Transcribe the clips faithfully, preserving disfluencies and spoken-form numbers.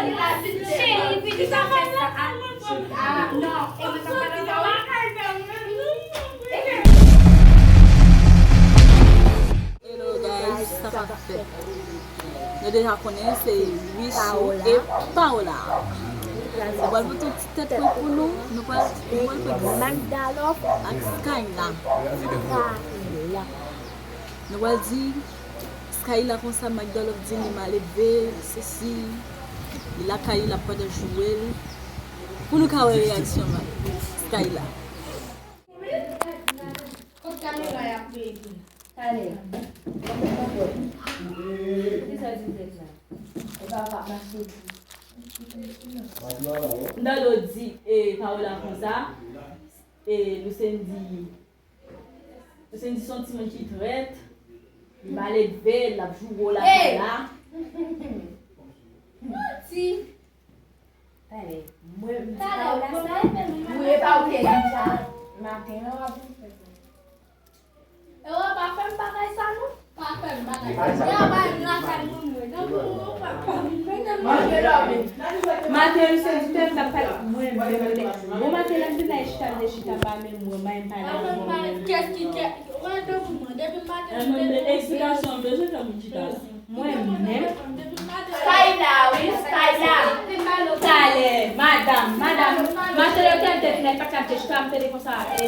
Cheri, vini sa fè sa. Ah, ah, non, e mwen sa fè sa. Hello guys, sa k ap fèt? Nou deja konnen se Wisou e Paola. Nou pral mete yon ti tèt prank pou nou. Nou pral, nou pral prank Magdalove ak Skyla. Nou pral di Skyla konsa, Magdalove di li malelve, sesi, li lakay li, l ap pandan joure l. Pou nou ka wè reyaksyon Skyla. Kot kamera y ap mete? Talè. Kisa di tèt la? E pa w ap mache di. Nan lo di, e, Paola konsa, e, Lucendi, Lucendi se yon timoun ki trèt, li malelve, l ap joure w lakay la. Manti. Talè, mwen, m di Paola sa, mwen pa ou te di sa. Maten an, w ap vin fè sa. Ewa, pa fè m bagay sa non. Pa fè m bagay sa. Ewa, pa m lakay mwen mwen. Nan pou mwen pa. Manje dòmi. Maten, se di tèt sa pa mwen, mwen, mwen. Bon, maten, lè m te la, chita, m te chita, ba men mwen, ba m pale. Pa fè m bagay. Kès ki kè? Mwen, depi mwen, depi maten, mwen, eksplikasyon, bezwen fè moun chita la. Mwen menm. Skyla, wi, Skyla. Talè, madanm, madanm. Maten yo te tèt nèt, pa t ap di, chita, m tande konsa, e,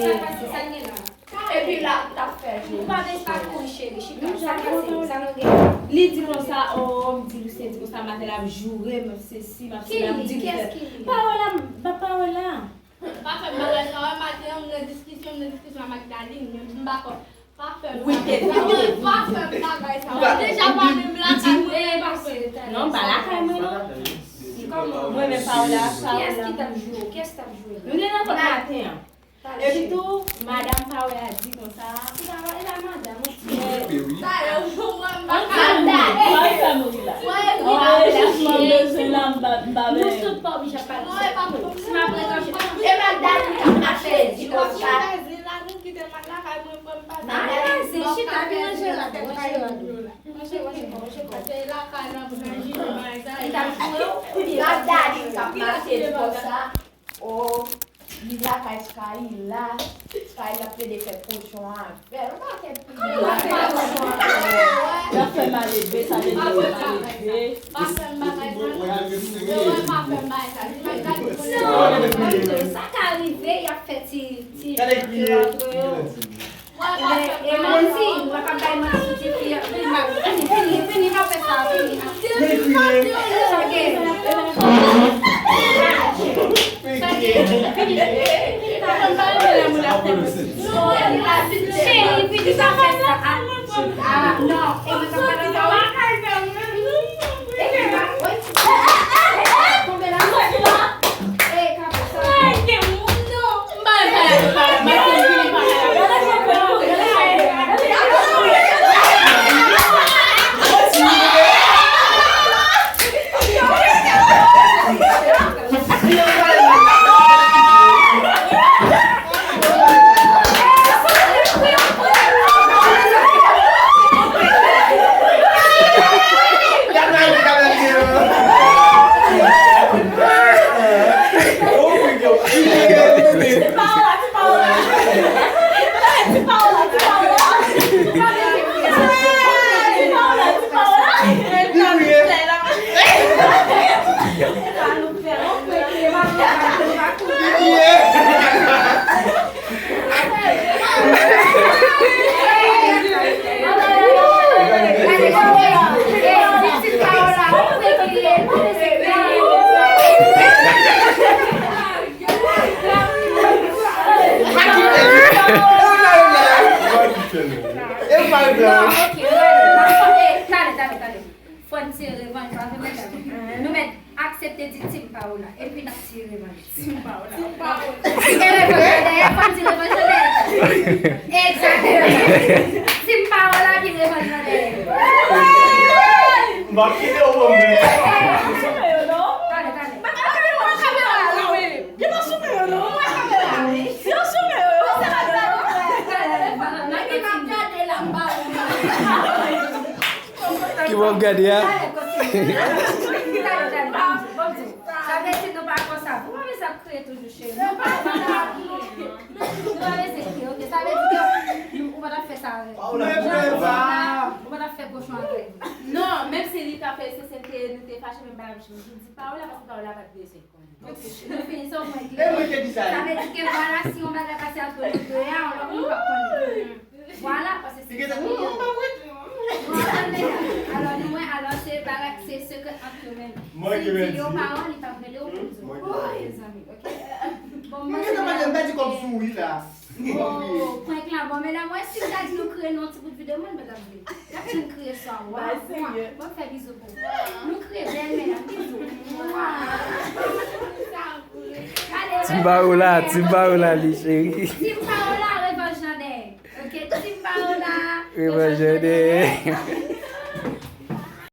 epi la, l ap fè jou. Ou pa gen pa kouri, cheri, chita, sa pase, sa nou gen? Li di konsa, o, m di, Lucendi di konsa, maten l ap joure m, m ap sesi, m ap sela, m di li fè. Paola, m, pa Paola. Pa fè m bagay sa, wè, maten an, m nan diskisyon, m nan diskisyon ak Magdaline, men m pa konn. Pa fè m bagay sa, wè, pa fè m bagay sa, wè. Deja pa menm lakay mwen, e pase. Non, m pa lakay mwen, non. Mwen menm Paola, Paola. Kiyès ki t ap joure? Kiyès t ap joure? Nou te nan kòk maten an. Epi tou, madanm Paola di konsa. Sa va, e la madanm, wi. Sa yo, mwen, m pa ka. Mwen, sa mouri la. Mwen, mwen, jis mwen bezwen la, m pa, m pa bezwen. Nou tout pa oblije ap pale. Si m ap rete, e Magdalene k ap mache di konsa. Magdalene, chita, vin ranje la, tèt pa yo. Li t ap joure w, Magdalene k ap mache di konsa. O, li lakay Skyla. Skyla plede fè kochon avè l. Ou pa fè kochon avè l. Y ap fè malelve, sa vle di malelve. Pa fè m bagay sa. Yo, pa fè m bagay sa. Sa ka rive, y ap fè ti, ti antre yo. E manti, w ap ap bay manti sou tifi a. Vini, vini, vini, vini, pa fè sa, vini. Depi maten, cheri, vini, pa fè sa. Ah, non, e mwen sa pa nan sa. Fò n tire revanj, pa vre, medam? Nou mèt aksepte di Team Paola, epi n ap tire revanj. Team Paola. Team Paola. Tire revanj nan dèyè, fò n tire revanj nan dèyè. Egzakteman. Team Paola, tire revanj nan dèyè. M ap kite w pou mwen. Tande, tande. Yo pa soumen yo non. Yo soumen yo. Ki w ap gade a? Tande, tande. Cheri, nou pa, nou pa bezwen kriye, ok? Sa vle di ke ou pa t ap fè sa avè l. Ou pa t ap fè kochon avè l. Non, menm si li ta fè, se, se te, nou te fache, menm bagay, m di Paola, paske Paola pa t bezwen konnen. Nou fini, se yon pwen klè. E mwen te di sa. Sa vle di ke vwala, si yon bagay pase ant nou de a, yon lòt moun p ap konnen. Vwala, paske se sa. Alò, nou wè, alò, se bagay, se sekrè ant yo menm. Si l di yo paran, li p ap rele w pou l di w. Mezanmi, ok? Bon, mwen, se prank la. Oh, prank la. Bon, medam, wè, si m ta di nou kriye nan yon ti bout videyo, mwen, medam, y ap fin kriye swa. Wa, wa. Bon, fè bizou pou ou. Nou kriye bèl, medam, bizou. Wa. Team Paola, Team Paola, li cheri. Team Paola, revanj nan dèyè. Ok, Team Paola, revanj nan dèyè.